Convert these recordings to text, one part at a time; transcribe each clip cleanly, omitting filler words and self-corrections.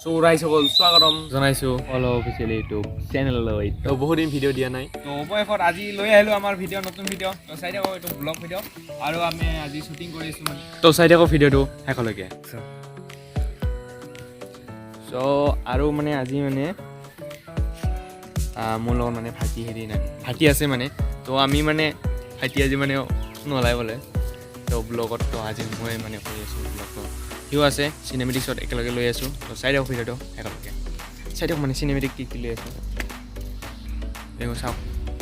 চ' ৰাইজসকল, স্বাগতম জনাইছোঁ all official YouTube চেনেললৈ। তো বহুত দিন ভিডিঅ' দিয়া নাই। তো অৱশেষত আজি লৈ আহিলোঁ আমাৰ ভিডিঅ', নতুন ভিডিঅ'। তো চাই থাকক এইটো ব্লগ ভিডিঅ' আৰু আমি আজি শ্বুটিং কৰি আছোঁ মানে। তো চাই থাকক ভিডিঅ'টো শেষলৈকে। চ' আৰু মানে আজি মানে মোৰ লগত মানে ভাইটি হেৰি নাই, ভাইটি আছে মানে। তো আমি মানে ভাইটি আজি মানে নোলাই বোলে তো ব্লগত। তো আজি মই মানে কৰি আছোঁ ব্লগটো, সিও আছে, চিনেমেটিক্সত একেলগে লৈ আছোঁ। তো চাই থাকক ভিডিঅ'টো শেষলৈকে, চাই থাকক মানে চিনেমেটিক কি কি লৈ আছোঁ। এইবোৰ চাওক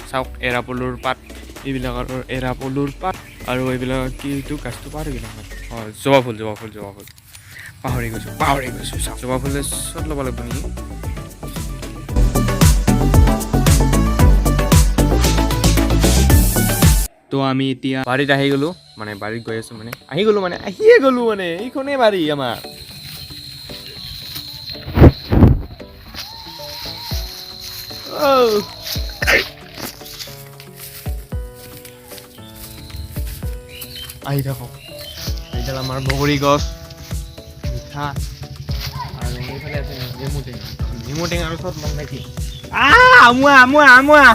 চাওক, এৰাপলুৰ পাত, এইবিলাক আৰু এৰাপলুৰ পাত আৰু এইবিলাক কি এইটো গাছটো পাহৰি গ'লোঁ মই। অঁ, জবা ফুল, জবা ফুল, জবা ফুল পাহৰি গৈছোঁ, পাহৰি গৈছোঁ। চাওক, জবা ফুলে চব ল'ব লাগিব নেকি? তো আমি এতিয়া বাৰীত আহি গ'লোঁ, মানে বাৰীত গৈ আছোঁ, মানে আহি গ'লোঁ, মানে আহিয়ে গ'লোঁ, মানে এইখনেই বাৰী আমাৰ। অ'। আহি থাকক। এইডাল আমাৰ বগৰী গছ, মিঠা। আৰু এইফালে আছে নেমু টেঙা। নেমু টেঙা আৰু চব ল'ম নেকি? আমুৱা আমুৱা আমুৱা।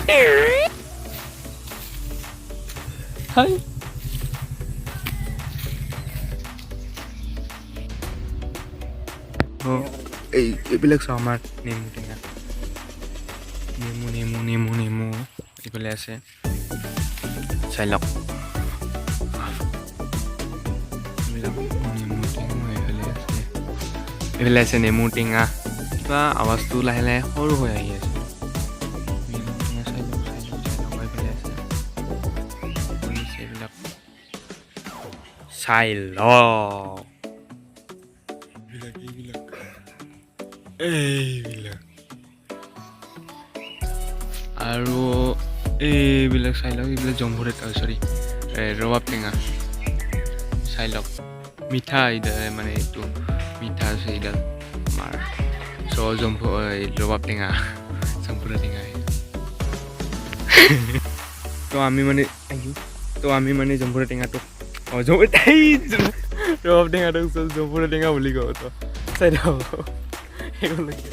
হাই, এই এইবিলাক চাওঁ, আমাৰ নেমু টেঙা, নেমু নেমু নেমু নেমু এইফালে আছে, চাই লওক। এইবিলাক নেমু টেঙা এইফালে আছে, এইফালে আছে নেমু টেঙা। কিবা আৱাজটো লাহে লাহে সৰু হৈ আহি আছে। নেমু টেঙা চাই লওক, চাই লওক, চাই লওক। এইফালে আছে, শুনিছে, এইবিলাক চাই লওক। এইবিলাক এইবিলাক এইবিলাক আৰু এইবিলাক চাই লওক। এইবিলাক জম্ভুৰে, চৰি, ৰবাব টেঙা চাই লওক। মিঠা এইডাল, মানে এইটো মিঠা আছে এইডাল আমাৰ। চ' জম্ভু, এই ৰবাব টেঙা, জম্ভুৰা টেঙা। তো আমি মানে আহিছোঁ, তো আমি মানে জম্ভুৰা টেঙাটোক, অঁ, এই ৰবাব টেঙাটোক জম্ভুৰা টেঙা বুলি কওঁ। তো চাই থাকক সেইখনলৈকে।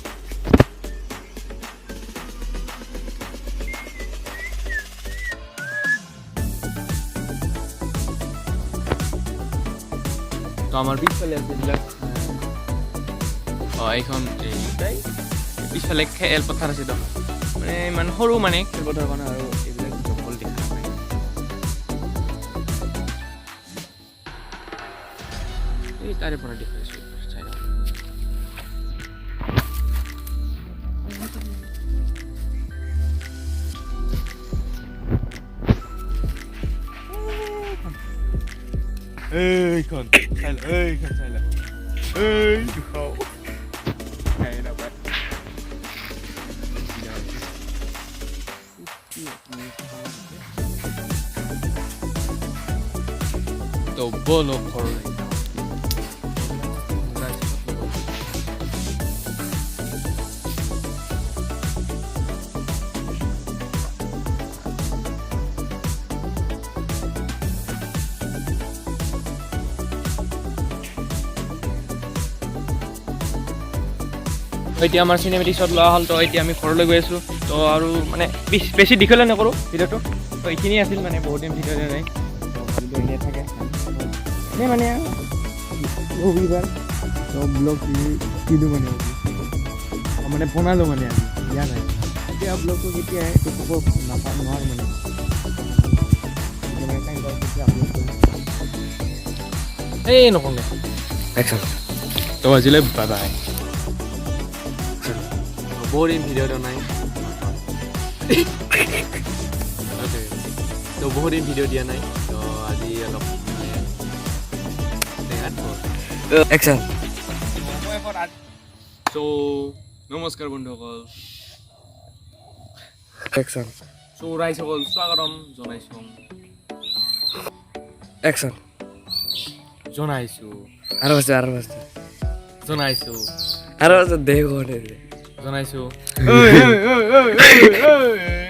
তো আমাৰ পিছফালে আছে এইবিলাক। অঁ, এইখন এই পিছফালে খেলপথাৰ আছে। তো মানে ইমান সৰু মানে খেলপথাৰখন আৰু এইবিলাক জংঘল দেখা নাপায়। এই তাৰে পৰা দেখুৱাইছোঁ, চাই লওক। এইখন চাই লওক, এইখন চাই লওক, এই দুখাও নাই নাপায়। তো বলক ঘৰলৈ যাওঁ। এতিয়া আমাৰ চিনেমেটিক শ্বট লোৱা হ'ল। তো এতিয়া আমি ঘৰলৈ গৈ আছোঁ। তো আৰু মানে বেছি দীঘলীয়া নকৰোঁ ভিডিঅ'টো। তো এইখিনিয়ে আছিল, মানে বহুত দিন ভিডিঅ' দিয়া নাই, তো ভাবিলোঁ এনেই থাকে, এনেই মানে ৰবিবাৰ, তো ব্লগ দিলোঁ মানে আজি, মানে বনালোঁ, মানে আজি দিয়া নাই। এতিয়া ব্লগটো কেতিয়া আহে এইটো ক'ব নোৱাৰোঁ, মানে এতিয়া মানে টাইম পাওঁ তেতিয়া আপলোড কৰিম। এই নকওঁ। একশ্যন। তো আজিলৈ বাই বাই। বহুত দিন ভিডিঅ' দিয়া নাই, তো বহুত দিন ভিডিঅ' দিয়া নাই, তো আজি অলপ মানে একশ্যন। অৱশেষত আজি চ' নমস্কাৰ বন্ধুসকল। একশ্যন। চ' ৰাইজসকল, স্বাগতম জনাইছোঁ। একশ্যন। জনাইছোঁ। আৰু আছে, আৰু আছে। জনাইছোঁ। আৰু আছে, দেহ ঘৰতে জনাইছোঁ। ঐ, ঐ, ঐ, ঐ, ঐ, ঐ।